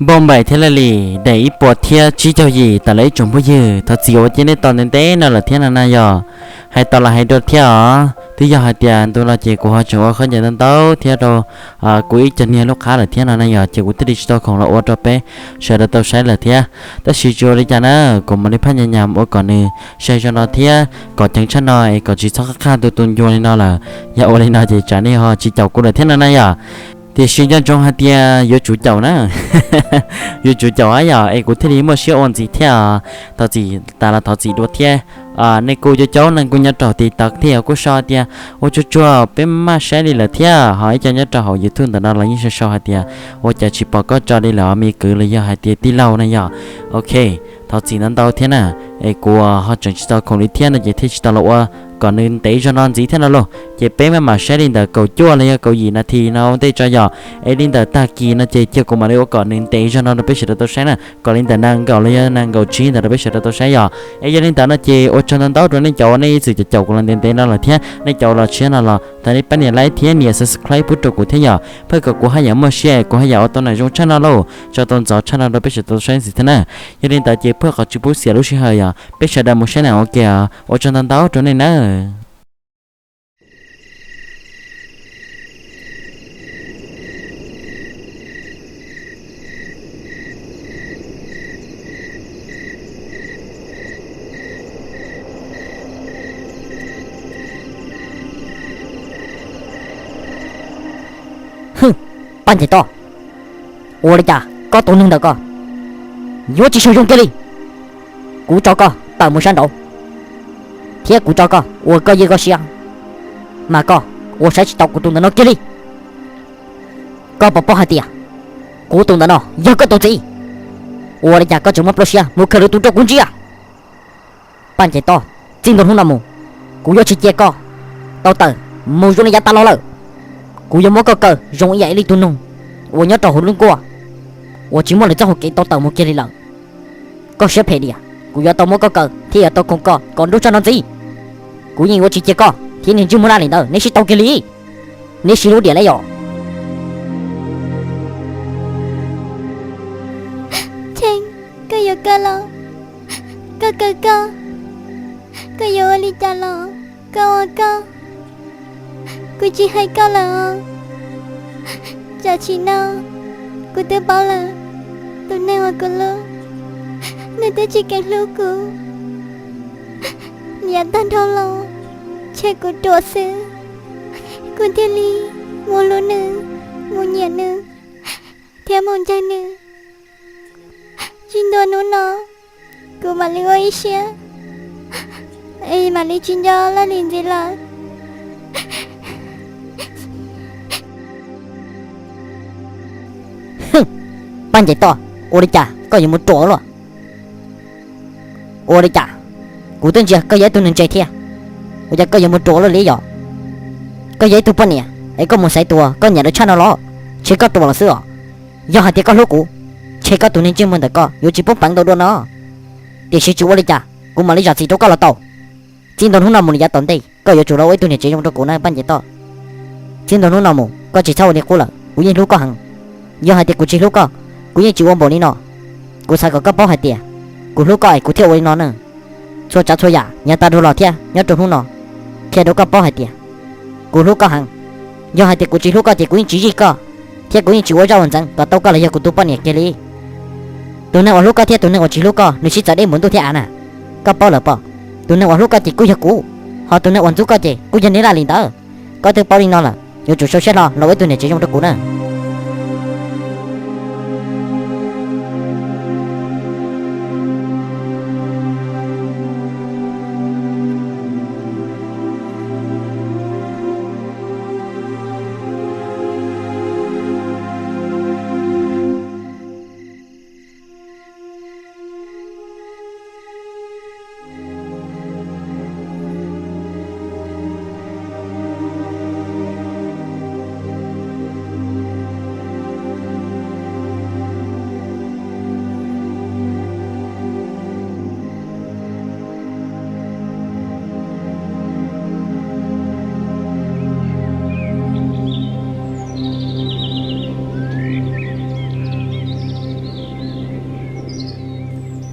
Npauj npaim thiab laj lim daim ib puas thiab tsib caug yim tas lawm ib tsoom phooj ywg, thov txim uas cia nej tos ntev ntev no lawm thiab no na yom. Hais tau los hais dua thiab os, twb yog hais tias ntu no ces kuv ho tseem ua khaub ncaws ntau ntau thiab rau kuv ib co niag lub qhab lawm thiab no na yom, ces kuv thiaj li tsis tau khoom los ua rau peb sawv daws tau saib lawm thiab. Tab sis tsis ua li cas na, kuv mam li phaj nyas nyas ua kom nws sai zoo no thiab kom ceev tshaj no es kom tsis txhob qab qab tu tu ncua li no lawm. Yog ua li no ces tsam nej ho tsis caum kuv lawm thiab no na yom. Tiam sis nco ntsoov hais tias yuav tsum caum na, yuav tsum caum yom, es kuv thiaj li muaj siab ua ntxiv thiab. Thov txim tas los thov txim dua thiab. Nej kuj caum caum neeg kuj nyob rau TikTok thiab kuj sau tias ua tsuag tsuag peb maj saib li lawm thiab, ho ib co nyob rau hauv YouTube ntawm no los yeej sau sau hais tias ua cas tsis pom koj tso li lawm me kwv los yog hais tias tij laug na yom. Ok, thov txim ntau ntau thiab na, es kuv ho tseem tsis tau khoom li thiab no ces thiaj tsis tau los ua kom nws ntev zog no ntxiv thiab no lauj. Ces peb maj mam saib li ntawm kaum cuaj los yog kaum yim nas this no ua ntej tso yom, es li ntawm tag kis no ces cia kuv mam li ua kom nws ntev zog no rau peb sawv daws tau saib na, kom li ntawm nees nkaum los yog nees nkaum tsib ntawd rau peb sawv daws tau saib yom. Es yog li ntawd no ces ua tsaug ntau ntau rau nej cov uas nej ib txwm caum caum kuv los ntev ntev no lawm thiab nej cov uas los tshiab no los thov nej pab nias like thiab nias subscribe pub rau kuv thiab yom, phaj kom kuv haj yam muaj siab kuv haj yam ua tau neeg zoo tshaj no lauj, tso tau ntxov tshaj no rau peb sawv daws tau saib ntxiv thiab na. Yog li ntawd ces phaj qhov tsis pub xiam lub sij hawm yom, peb sawv daws mus saib neeg ua ke, ua tsaug ntau ntau rau nej nawb. Hwm, Paj Ncaim Toj, ua li cas koj tus neeg ntawm koj yuav tsis saum zoo kiag li? Kuv tso koj tawm mus sab nraud, thiab kuv tso koj ua koj yej koj siab, mas koj ua saib tsis tau kuv tus ntawm no kiag li. Koj puas paub hais tias kuv tus ntawm no yog koj tus txiv? Ua li cas koj tseem muaj plab siab mus khaws lwm tus rau kuv ntsia? Paj Ncaim Toj, txij ntua hnub no mus, kuv yuav tsis cia koj tau tawm mus zoo li yav tas los lawm. Kuv yuav muab koj kaw zoo ib yam ib li tug noog uas nyob rau hauv lub nkuaj uas tsis muaj lwm txoj hau kev tau tawm mus kiag li lawm. Koj siab phem diam, kuv yuav tau muab koj kaw thiab yuav tau khoom koj kom nruj tshaj no ntxiv. Kuv yeej yuav tsis cia koj thiab niag ntsej muag laj lim ntawd neb sib tau kiag li. Neb sib hlub diam li yom. Cheeb, koj yuav kawg los koj kaw koj, koj yuav ua li cas los koj ua koj. Kuv tsis hais koj lawm os. Tam sim no kuv twb paub lawm, tus neeg uas kuv hlub, nws twb tsis keev hlub kuv. Yav tag nrho los ntshe kuv ruam xwb, kuv thiaj li mus hlub nws, mus nyiam nws, thiab mus ntseeg nws. Txij ntua hnub no, kuv mam li ua ib siab, es mam li tsis nco Laj Lis ntxiv lawm. Paj Ncaim Toj, ua li cas koj yuav mus ruam luaj? Ua li cas? Kuv twb ntsia koj yog ib tug neeg ntse thiab, ua cas koj yuav mus ruam luaj li yom? Koj yog ib tug poj niam es koj mus xaiv tus uas koj nyiam lawm tshaj no los? Ntshe koj ruam lawm xwb os. Yog hais tias koj hlub kuv, ntshe koj tus neeg ntsej muag ntawm koj yuav tsis poob peev ntau dua no. Tiam sis tsis ua li cas, kuv mam li zam txim rau koj los tau. Txij ntua hnub no mus li yav tom ntej koj yuav tsum los ua ib tug niam tsev zoo rau kuv na Paj Ncaim Toj. Txij ntua hnub no mus koj tsis txhob ua li qub lawm, kuv yeej hlub koj heev. Yog hais tias kuv tsis hlub koj, kuv yeej tsis ua npaum li no. Kuv xav kom koj paub hais tias kuv hlub koj es kuv thiaj ua li no na. Txhua tsav txhua yam yav tag dhau los thiab nyob rau hnub no, qhia rau koj paub hais tias kuv hlub koj heev. Yog hais tias kuv tsis hlub koj ces kuv yeej tsis zij koj, thiab kuv yeej tsis ua zaj ua ntxeev kom tau koj los yog kuv tus poj niam kiag li. Tus neeg uas hlub koj thiab tus neeg uas tsis hlub koj nws sib txawv deb npaum ntuj thiab av na. Koj paub lawm pob, tus neeg uas hlub koj ces kuj yog kuv, ho tus neeg uas ntxub koj ces kuj yog niag Laj Lis ntawd. Koj twb paub li no lawm, yuav tsum sau siab hlo los ua ib tug niam tsev zoo rau kuv na.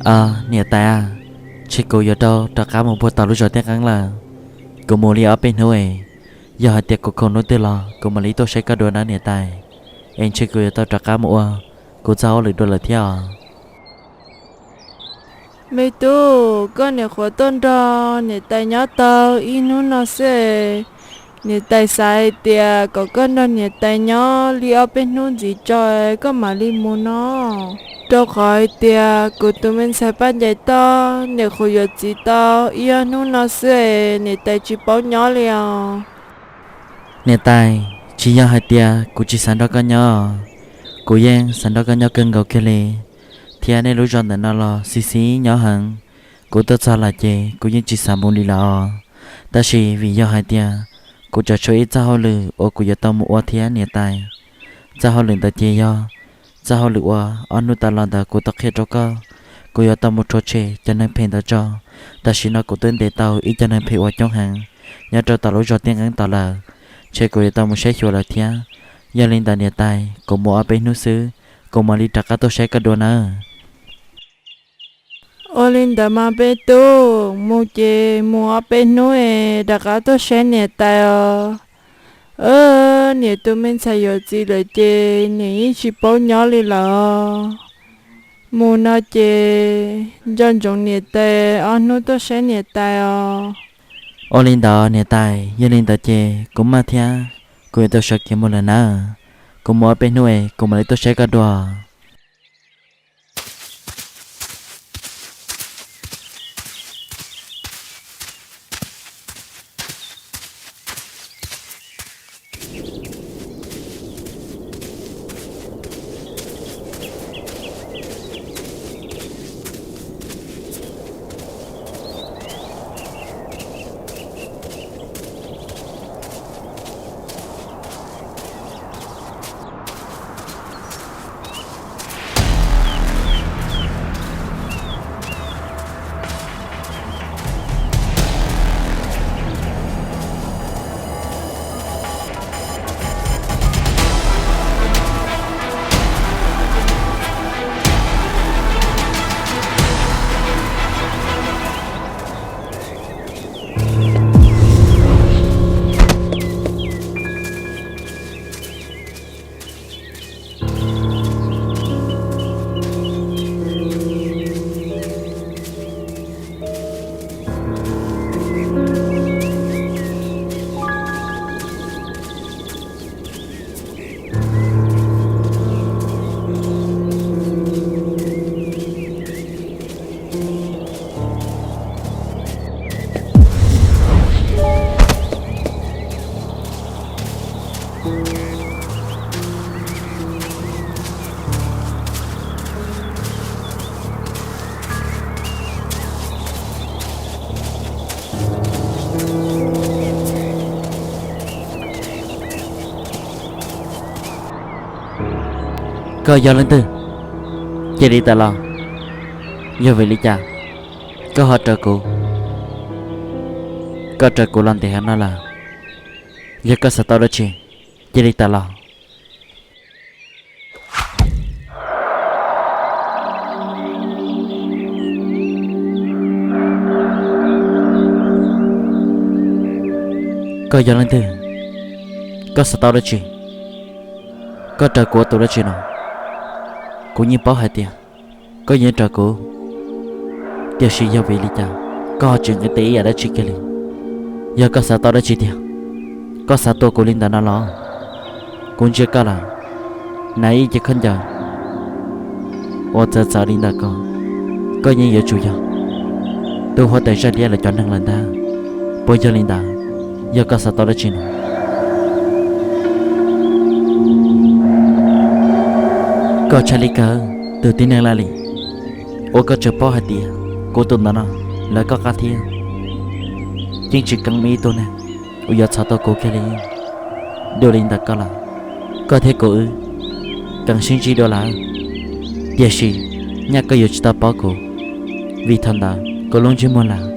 Niam tais, ntshe kuv yuav tau rov qab mus puag tom lub zos Tiaj Qeeb lawm. Kuv mus li ob peb hnub es, yog hais tias kuv khoom hnub twg los kuv mam li tuaj saib koj dua na niam tais. Es ntshe kuv yuav tau rov qab mus ua kuv txoj hauj lwm dua lawm thiab os. Me tub, koj nyuam qhuav tuaj nrog niam tais nyob tau ib hnub no xwb es, niam tais xav hais tias kom koj nrog niam tais nyob li ob peb hnub ntxiv tso koj mam li mus no. Rau qhov hais tias kuv tus me ntxhais Paj Ncaim Toj nyuam qhuav yuav txiv tau ib ob hnub no xwb es niam tais tsis paub nyob li os. Niam tais, tsis yog hais tias kuv tsis xav nrog koj nyob, kuv yeej xav nrog koj nyob kawg nkaus kiag li, thiab nej lub zos ntawm no los xis xis nyob heev. Kuv tuaj txog lawm ces kuv yeej tsis xav mus li lawm os. Tab sis vim yog hais tias kuv tseem tshuav ib txoj hauj lwm uas kuv yuav tau mus ua thiab niam tais. Txoj hauj lwm ntawd ces yog txoj hauj lwm uas ob hnub tas los ntawd kuv tau qhia rau koj. Kuv yuav tau mus rhuav tshem cov neeg phem ntawd tso. Tam sim no kuv twb ntes tau ib co neeg phem uas coob heev nyob rau tom lub zos Tiaj Qeeb tod lawm, ntshe kuv yuav tau mus saib xyuas lawv thiab. Yog li ntawd niam tais, kuv mus ob peb hnub xwb, kuv mam li rov qab tuaj saib koj dua nawb. Ua li ntawd mas peb tub, mus ces mus ob peb hnub es rov qab tuaj saib niam tais os. Niam tus me ntxhais yuav txiv lawm ces niam yeej tsis paub nyob li lawm os. Mus no ces nco ntsoov niam tais ob hnub tuaj saib niam tais os. Ua li ntawd niam tais, yog li ntawd ces kuv maj thiab, kuv yuav tau sawv kev mus lawm nawb. Kuv mus ob peb hnub es kuv mam li tuaj saib koj dua. Koj yog leej twg? Cia li tawm los. Yog vim li cas koj ho raws kuv? Koj raws kuv los ntev heev no lawm. Yog koj xav tau dab tsi, cia li tawm los. Koj yog leej twg? Koj xav tau dab tsi? Koj raws kuv ua tus dab tsi no? Kuv yeej paub hais tias koj yeej raws kuv, tiam sis yog vim li cas koj ho tsis nqis tes ib yam dab tsi kiag li? Yog koj xav tau dab tsi tiag, koj xav tua kuv li ntawd no los? Kuv ntsia koj lawm, hnav ib ce khaub ncaws uas txawv txawv li ntawm ko, koj yeej yuav tsum yog tus huab tais zaj liab lawv cov neeg lawm ntag. Puas yog li ntawd? Yog koj xav tau dab tsi no? Koj tshaj li kawg, tus tib neeg laj lim, ua koj tseem paub hais tias kuv tus ntawm no lawv koj qab thiab. Yeej tsis keeb ib tug neeg uas yuav txhom tau kuv kiag li. Dua li ntawm koj lawm, koj thiab kuv wb keev sib ntsib dua lawm, tiam sis nyaj koj yuav tsis tau paub kuv, vim thaum ntawd kuv lub ntsej muag lawm.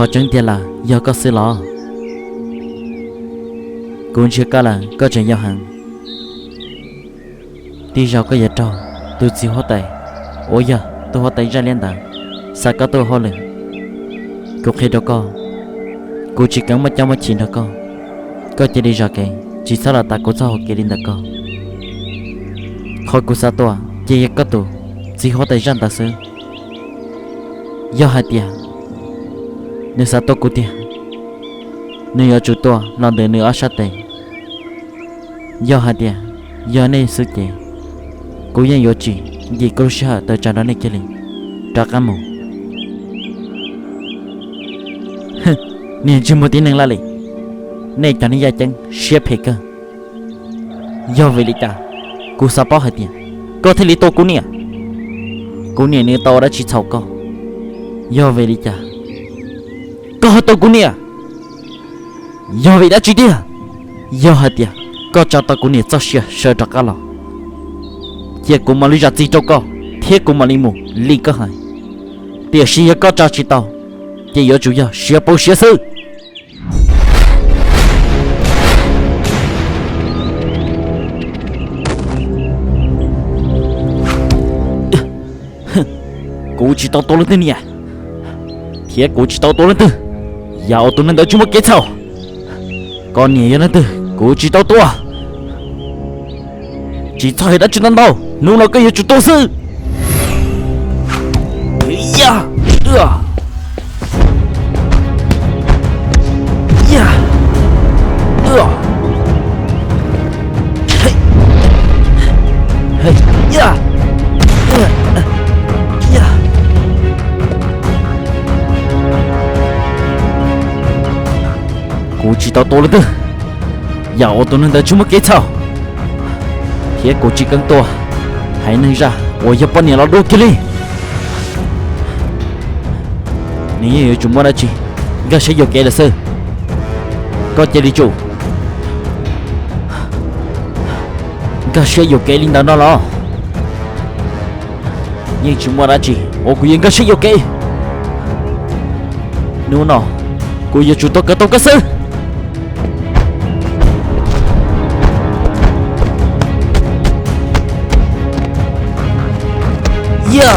Tseeb tiag lawm, yog koj xwb los? Kuv ntsia koj lawm koj tseem yau heev. Tej zaum koj yuav raug tus txiv huab tais uas yog tus huab tais zaj liab ntawd xa koj tuaj hauj lwm. Kuv qhia rau koj, kuv tsis keev muaj caij muaj chim nrog koj. Koj cia li zam kev, tsis txhob los tas kuv txoj hauv kev li ntawm koj. Qhov kuv xa tuaj ces yog koj tus txiv huab tais zaj ntawd xwb. Yog hais tias nws xav tua kuv tiag, nws yuav tsum tua los ntawm nws ob sab tes. Yog hais tias yog nej xwb ces kuv yeej yuav tsis ntim kuv lub sij hawm tawm tsam rau nej kiag li. Rov qab mus. Niag ntsej muag tib neeg laj lim, nej cov niag yaj ceeb siab phem kawg. Yog vim li cas kuv xav paub hais tias koj thiaj li tua kuv niam? Kuv niam nws tau ua dab tsi txhaum koj? Yog vim li cas koj ho tua kuv niam? Yog vim dab tsi tiag? Yog hais tias koj tsa tau kuv niam txoj sia sawv rov qab los, cia kuv mam li zam txim rau koj thiab kuv mam li mus li koj hais. Tiam sis yog koj tsa tsis tau, ces yuav tsum yog siav paus siav xwb. Kuv tsis tau tua leej twg niam, thiab kuv tsis tau tua leej twg. Yam uas tus neeg ntawd tsis muaj kev txhaum. Koj niam yog leej twg kuv tsis tau tua. Tsis txhob hais dab tsi ntau ntau, hnub no koj yuav tsum tuag xwb. Ya, ya, ya, ya. Kuv tsis tau tua leej twg. Yam uas tus neeg ntawd tsis muaj kev txhaum, thiab kuv tsis keev tua haiv neeg zaj uas yog poj niam los dua kiag li. Nws yeej yuav tsum muaj dab tsi nkag siab yuam kev lawm xwb. Koj cia li tsum nkag siab yuam kev li ntawd no los? Yeej tsis muaj dab tsi uas kuv yuav nkag siab yuam kev. Hnub no kuv yuav tsum tua kom tau koj xwb. Ya.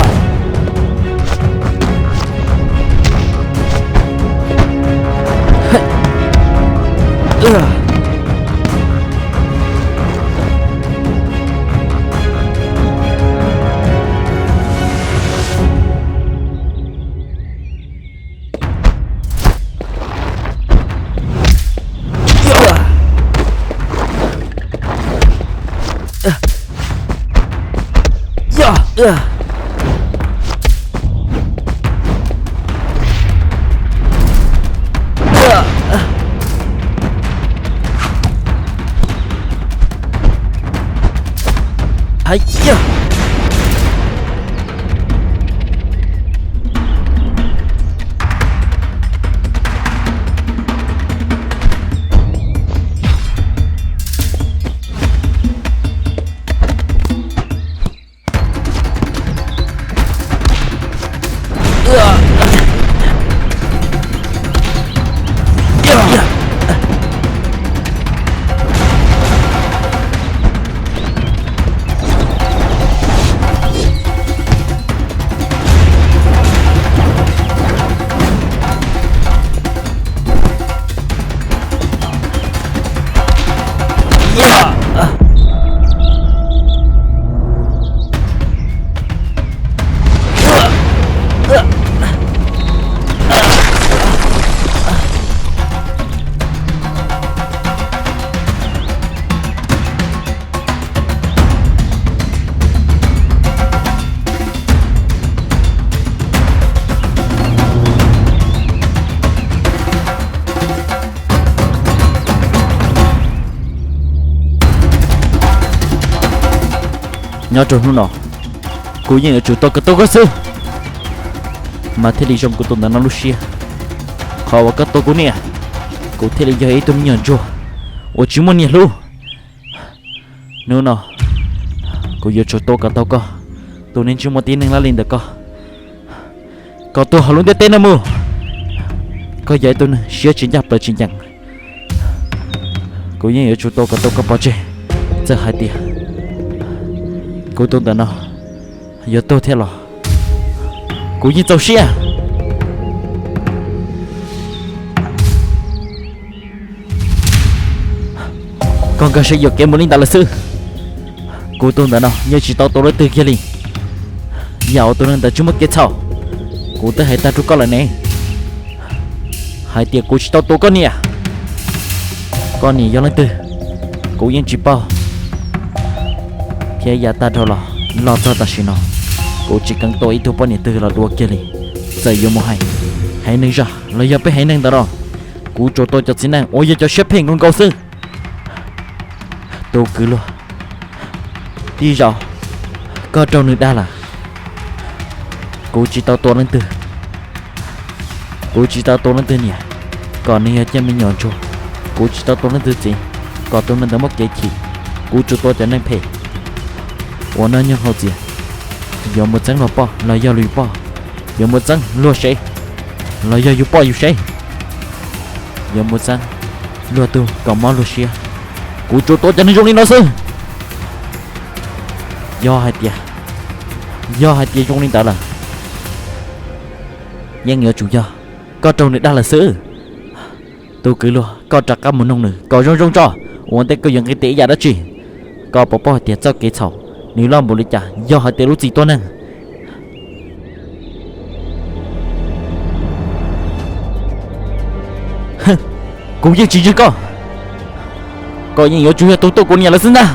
Hais tias Nyob rau hnub no, kuv yeej yuav tsum tua kom tau koj xwb, mas thiaj li zoo kuv tus ntawm no lub siab. Qhov uas koj tua kuv niam, kuv thiaj li yog ib tug me nyuam ntsuag uas tsis muaj niam hlub. Hnub no kuv yuav tsum tua kom tau koj, tus neeg tsis muaj tib neeg laj li ntawm koj, kom tuag hauv lub ntiaj teb no mus. Koj yog ib tug neeg siab tsis ncaj plaws tsis ncees. Kuv yeej yuav tsum tua kom tau koj pov tseg. Txawm hais tias kuv tus ntawm no yuav tuag thiab los kuv yeej txaus siab. Koj nkag siab yuam kev mus li ntawd lawm xwb. Kuv tus ntawm no yeej tsis tau tua leej twg kiag li. Yam uas tus neeg ntawd tsis muaj kev txhaum, kuv twb hais tag rau koj lawm ne, hais tias kuv tsis tau tua koj niam. Koj niam yog leej twg, kuv yeej tsis paub. Thiab yav tag dhau los, los txog tam sim no, kuv tsis keev tua ib tug poj niam twg los dua kiag li. Txawm yuav mus hais haiv neeg zaj los yog peb haiv neeg ntawd los, kuv tsuas tua cov txiv neej uas yog cov siab phem nkaus nkaus xwb. Tus kwv luag, tib zaug koj raug nws dag lawm. Kuv tsis tau tua leej twg. Kuv tsis tau tua leej twg niam kom nws yog cov me nyuam ntsuag. Kuv tsis tau tua leej twg txiv kom tus neeg ntawd muaj kev chim. Kuv tsuas tua cov neeg phem uas noj nyoog haus txias, yuav mus txeeb luag poj los yog luag yus poj, yuav mus txeeb luag sev los yog yus poj yus sev, yuav mus txeeb luag tug kom mob luag siab. Kuv tsuas tua cov neeg zoo li no xwb. Yog hais tias, yog hais tias zoo li ntawd lawm, yeej yuav tsum yog koj raug nws dag lawm xwb. Tus kwv luag, koj rov qab mus noog nws kom zoo zoo tso, ua ntej koj yuav nqis tes ib yam dab tsi. Koj puas paub hais tias txoj kev txhaum nws loj npaum li cas yog hais tias lub txim tua neeg? Kuv yeej tsis ntseeg koj. Koj yeej yuav tsum yog tus tua kuv niam lawm xwb ntag.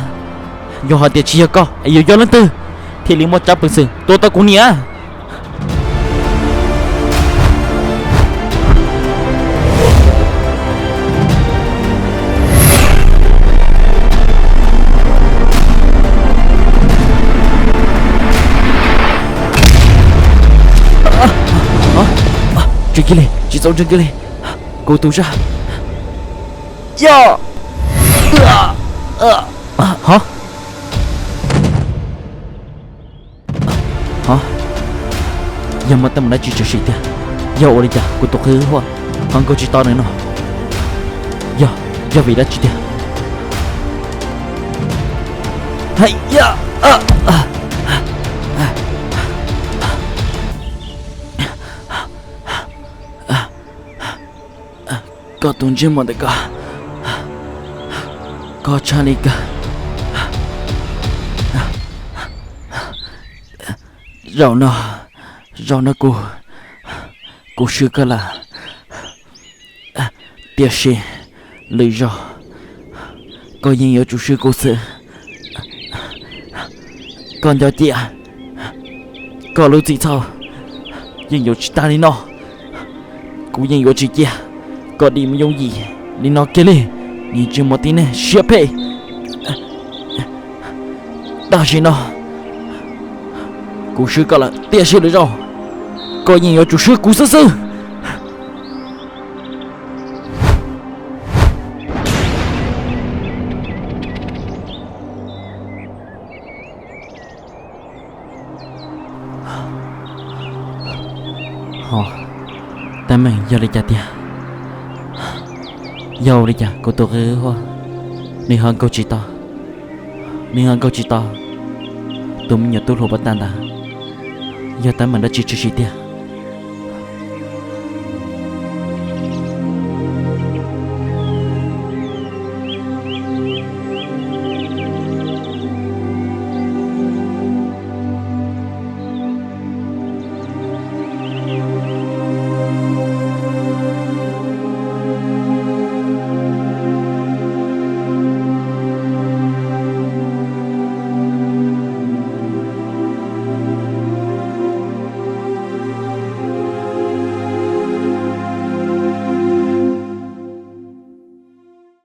Yog hais tias tsis yog koj es yuav yog leej twg thiaj li muaj tsab peev xwm tua tau kuv niam? Ntseeg kiag li, tsis txhob ntseeg kiag li. Kuv tus zaj. Yog. Hov, hov, yog muaj teeb meem dab tsi tshwm sim tiag? Yog ua li cas kuv tus qwv huaj ho nkaug tsis to nws no? Yog, yog vim dab tsi tiag? Hais, koj tus ntsej muag ntawm koj, koj tshaj li kawg. Zaum no, zaum no kuv, kuv swb koj lawm. Tiam sis lwm zaus koj yeej yuav tsum swb kuv xwb. Koj nco cia, koj lub txim txhaum yeej yuav tsis tag li no. Kuv yeej yuav tsis cia koj dim mus yooj yim li no kiag li, niag ntsej muag tib neeg siab phem. Tam sim no kuv swb koj lawm, tiam sis lwm zaus koj yeej yuav tsum swb kuv xwb xwb. Hos, teeb meem yog li cas tiag? Yog ua li cas kuv tus qwv huaj, nws ho nkaug tsis to, nws ho nkaug tsis to tus me nyuam tub hluas pov tag ntawd? Yog teeb meem dab tsi tshwm sim tiag?